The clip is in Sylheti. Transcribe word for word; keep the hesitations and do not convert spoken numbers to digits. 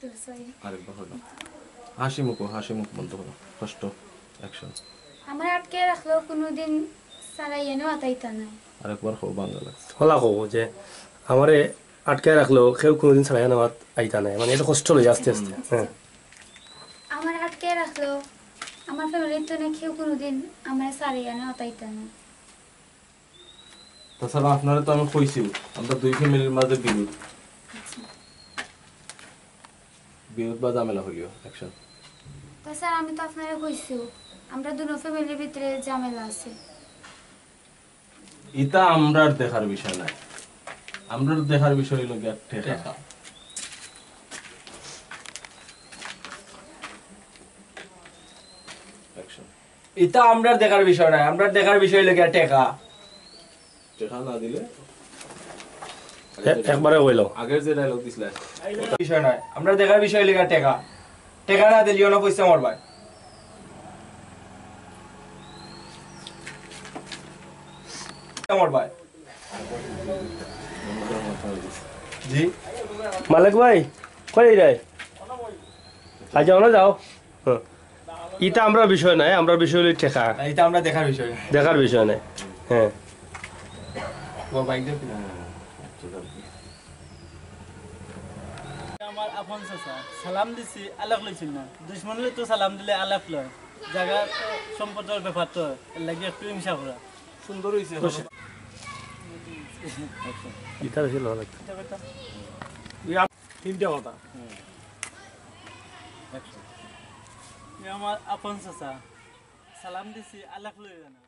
আরেকবার কইলাম। হাসি মুখো, হাসি মুখ বন্ধ করো। কষ্ট, অ্যাকশন। আমার আটকে রাখলেও কোনোদিন ছাড়াইয়া নেওয়া তাইতা নাই। আরেকবার কও, বাংলা লাগছে। হলা কও যে, আমারে আটকে রাখলেও কেউ কোনোদিন ছাড়াইয়া নেওয়াত আইতা নাই। মানে, এটা কষ্ট লই আস্তে আস্তে। হুম। হ্যাঁ। আমার আটকে রাখলেও আমার ফ্যামিলির তো না কেউ কোনোদিন আমার ছাড়াইয়া নেওয়া তাইতা নাই। তাছাড়া আপনারে তো আমি কইছি, আমরা দুই ফ্যামিলির মাঝে বিরোধ। আচ্ছা। বিরোধ বা ঝামেলা হইলেও, অ্যাকশন। তা স্যার, আমি তো আপনারে কইছি, আমরা দুনো ফ্যামিলির ভিতরে ঝামেলা আছে। ইতা আমরার দেখার বিষয় নায়। আমরার দেখার বিষয় হইল গিয়া টেকা। টেকা। অ্যাকশন। ইতা আমরার দেখার বিষয় নায়, আমরার দেখার বিষয় হইল গিয়া টেকা। টেকা না দিলে এ-, একবারে কইলো। আগের যে ডায়লগ দিছিলা। বিষয় নায়, আমরার দেখার বিষয় হইল গিয়া টেকা। টেকা না দিলে অনো পয়সা মরবায়। মরবায়। জি। মালিক ভাই, কই রে? আচ্ছা, অনো যাও। হ্যাঁ। ইতা আমরার বিষয় নায়, আমরার বিষয় হইল টেকা। না, ইতা আমরার দেখার বিষয়। দেখার বিষয় নায়। হ্যাঁ। ও বাইক দিয়ে কিনা? আমার আপন চাচা, সালাম দিছি, আলাপ লইছিল না। দুশমনরে তো সালাম দিলে আলাপ লয়। জাগা তো সম্পর্কর ব্যাপার তো, এর লাগি একটু হিংসা করা। সুন্দর হইছে। খুশি। ইতা বেশি ভালো লাগছে। ইতা বেটা। তিনটা কথা। হুম। এ আমার আপন চাচা, সালাম দিছি, আলাপ লইবে না।